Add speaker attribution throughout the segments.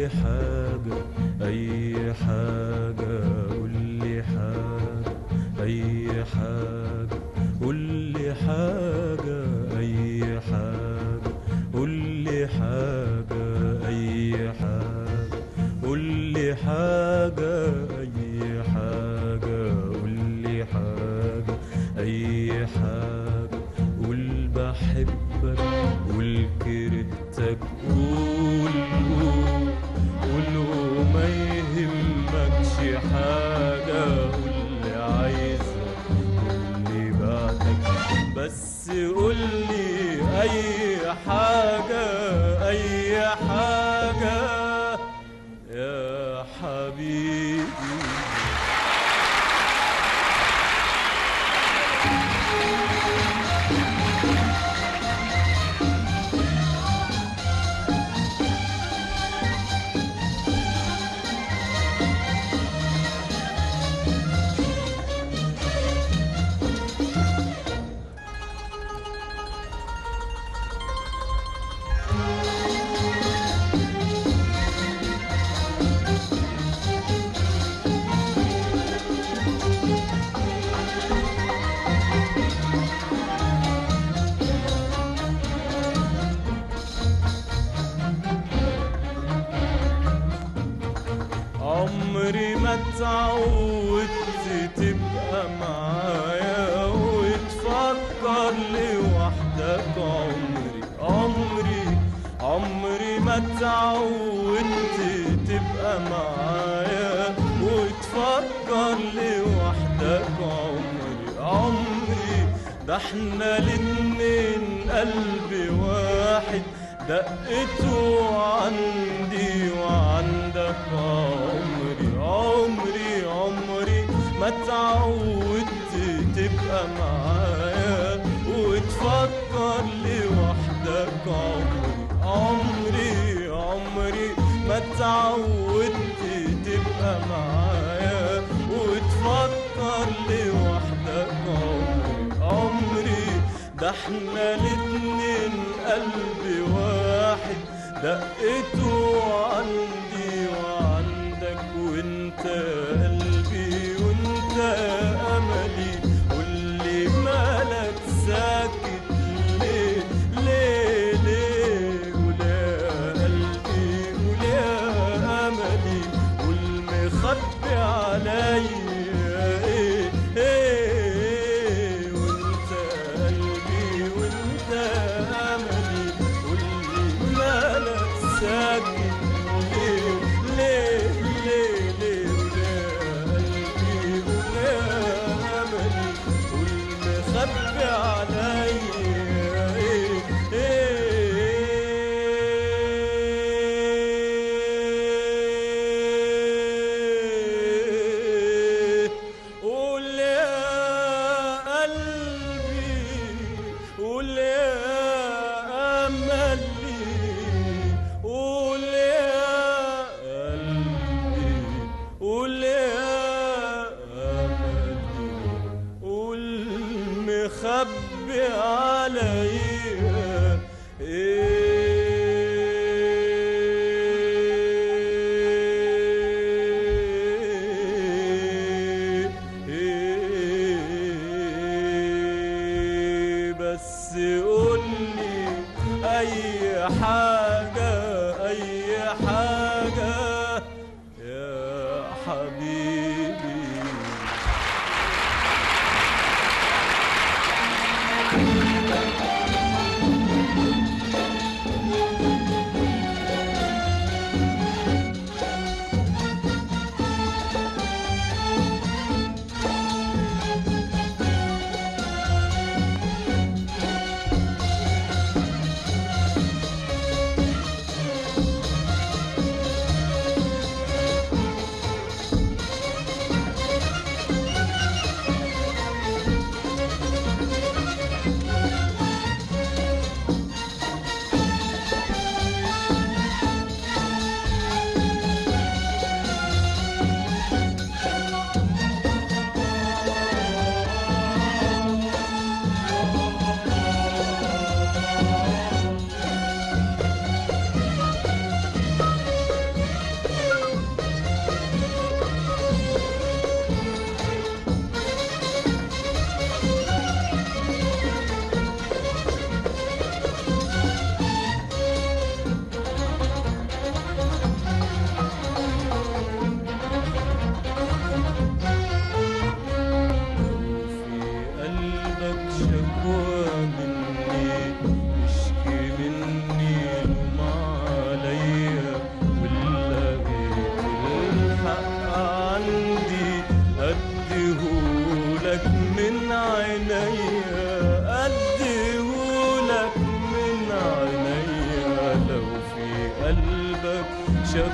Speaker 1: لي حاجة، أي حاجة، قول لي حاجة، أي حاجة، قول لي حاجة، أي حاجة، قول لي حاجة، أي حاجة، قول لي حاجة، أي حاجة، قول لي حاجة، أي حاجة، قول بحبك، قول كرهتك، قول قول قول وما يهمكش حاجة، قول لي عايزك، قول لي بعدك، بس قول لي أي حاجة، أي حاجة يا حبيبي. عمري ما اتعودت تبقى معايا وتفكر لوحدك، عمري عمري عمري ما اتعودت تبقى معايا وتفكر لوحدك، عمري عمري ده احنا الاتنين قلب واحد، دقته عندي وعندك، عمري عمري عمري ما اتعودت تبقى معايا وتفكر لوحدك، عمري عمري عمري ما اتعودت تبقى معايا وتفكر لوحدك، عمري عمري ده احنا الاتنين قلب واحد، دقته عندي وعندك، وانت قلبي وانت املي، واللي مالك ساكت ليه ليه ليه، ولا قلبي ولا املي، والمخبي عليا ايه ايه، وانت قلبي وانت املي، واللي مالك ساكت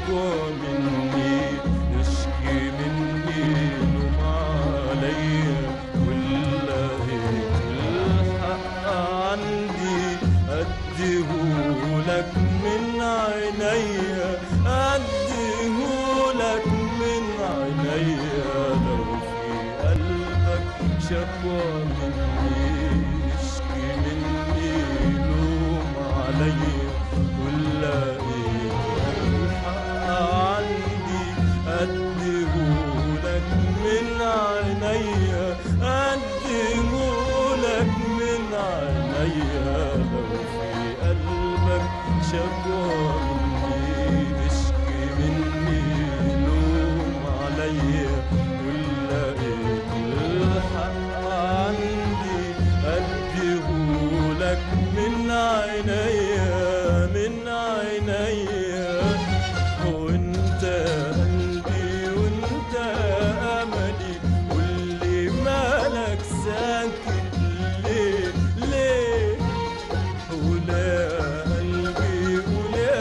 Speaker 1: شكوى مني اشكي مني لوم عليا، ولقيت الحق عندي اديهولك من عينيا، اديهولك من عينيا. لو في قلبك شكوى مني اشكي مني لوم عليا، ولقيت الحق عندي اديهولك من عينيا، اديهولك من عينيا. لو في قلبك شكوى مني اشكي مني لوم عليا، ولقيت الحق عندي اديهولك من عينيا، من عينيا. وانت قلبي وانت املي، واللي مالك ساكت ليه ليه؟ ولا قلبي ولا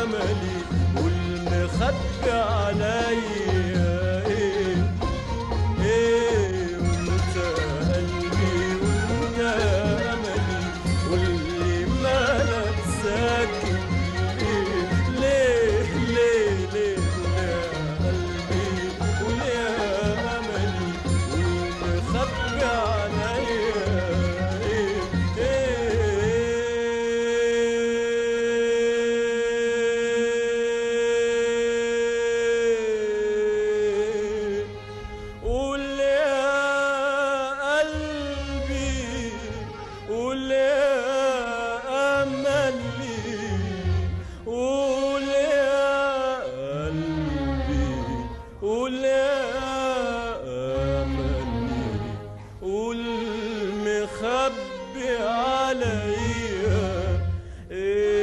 Speaker 1: املي، والمخبي عليا ايه ايه؟ وانت قلبي وانت املي، واللي مالك ساكت ليه ليه ليه ليه؟ ولا قلبي ولا املي، والمخبي عليا ايه ايه؟ قول يا قلبي، قول يا املي، قول يا قلبي، قول يا املي، قول مخبي عليا ايه؟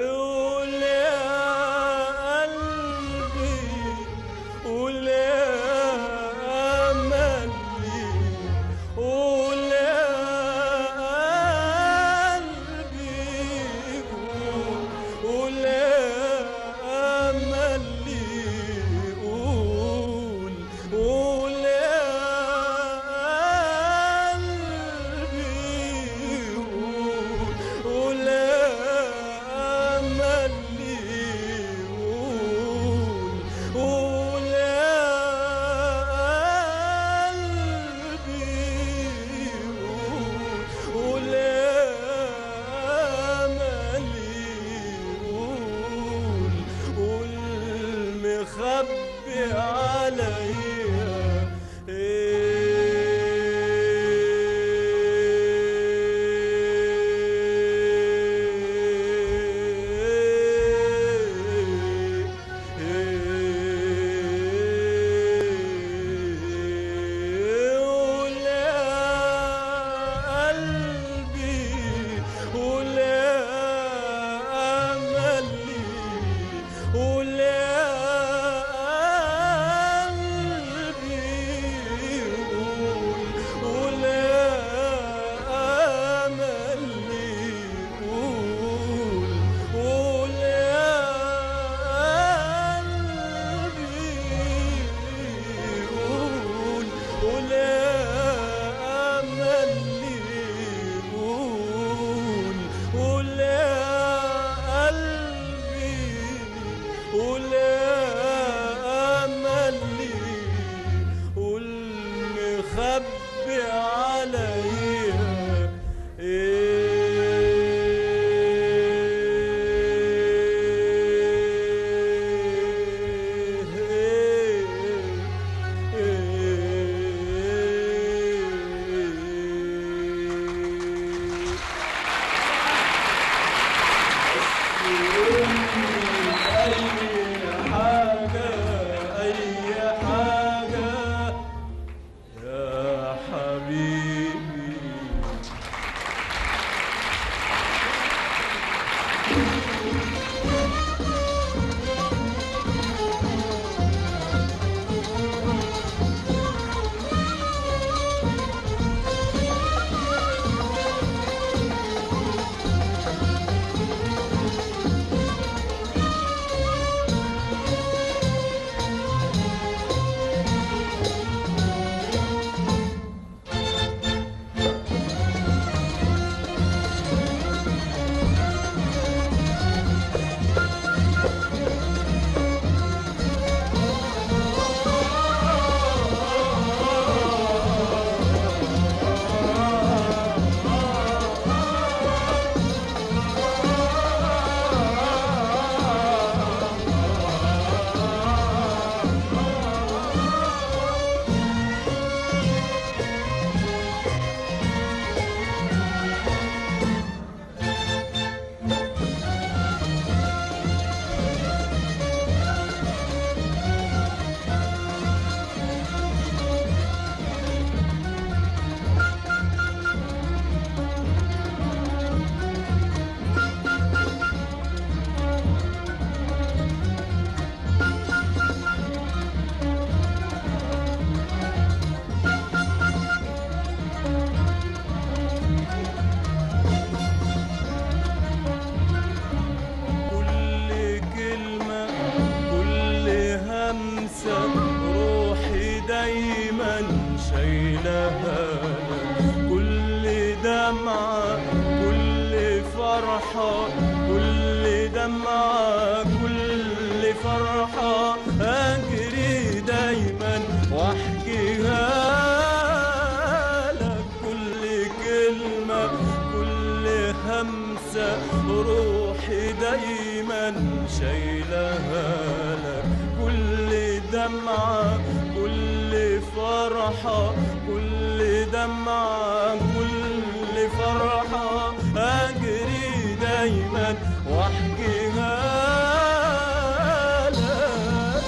Speaker 1: قول يا قلبي، قول يا املي، قول يا قلبي، قول يا املي، قول قول يا قلبي، قول قول يا املي، قول قول يا قلبي، قول قول يا املي، قول قول مخبي عليا ايه؟ قول يا قلبي، قول يا املي، قول يا قلبي، قول قول يا املي، قول قول يا قلبي، قول قول يا املي، قول قول يا قلبي، قول يا املي، قول مخبي عليا ايه؟ ايه؟ اي حاجة، اي حاجة يا حبيبي. شايلها لك. كل دمعة كل فرحة، كل دمعة كل فرحة، أجري دايما وأحكيها لك. كل كلمة كل همسة، روحي دايما شايلها لك. كل دمعة كل فرحة، كل دمعة كل فرحة، أجري دايما وأحكيها لك.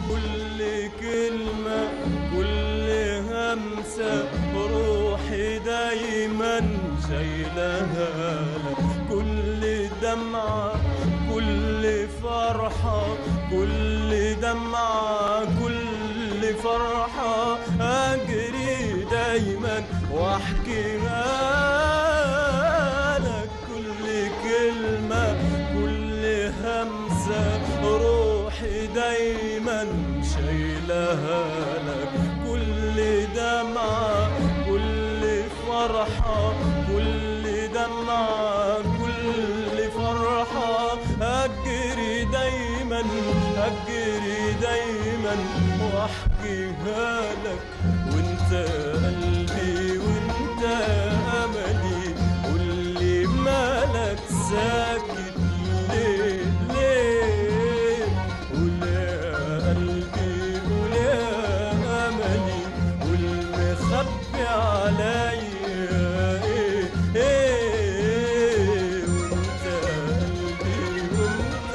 Speaker 1: كل كلمة كل همسة، روحي دايما شايلها لك. كل دمعة كل فرحة، كل دمعة كل فرحة، أجري دايما وأحكيها لك. كل كلمة كل همسة، روحي دايما شايلها لك. كل دمعة كل فرحة، كل دمعة كل فرحة، أجري دايما أجري دايما وأحكيها لك. وأنت قلبي وأنت أملي، قولي مالك ساكت ليه ليه؟ قول يا قلبي قول يا أملي، والمخبي عليا إيه إيه؟ وأنت قلبي وأنت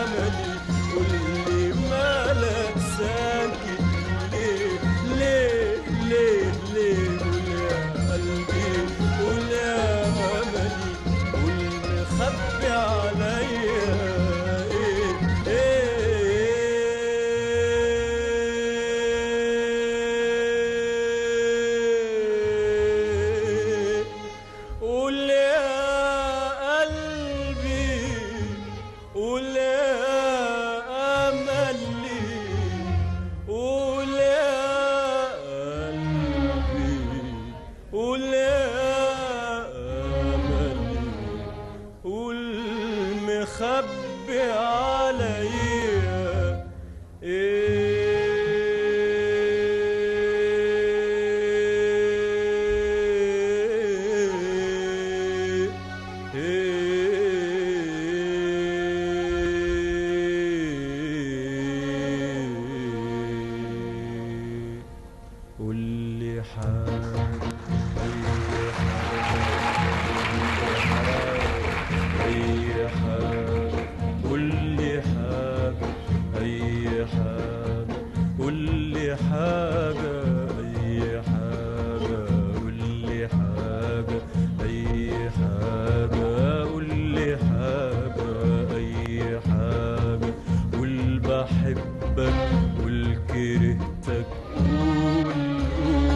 Speaker 1: أملي، قولي مالك ساكت ليه ليه ليه ليه؟ قول يا قلبي قول يا أملي، والمخبي عليا إيه إيه؟ قول يا قلبي قول يا أملي، قول يا قلبي قول يا أملي، والمخبي عليا إيه إيه؟ قول لي حاجة أي حاجة، قول لي حاجة أي حاجة، قول لي حاجة أي حاجة، قول لي حاجة أي حاجة، قول لي حاجة أي حاجة، قول بحبك قول كرهتك، قول قول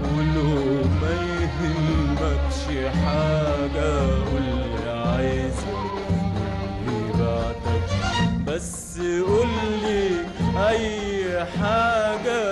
Speaker 1: قول وما يهمكش حاجة، قول لي عايزك قول لي بعدك، بس قول لي أي حاجة.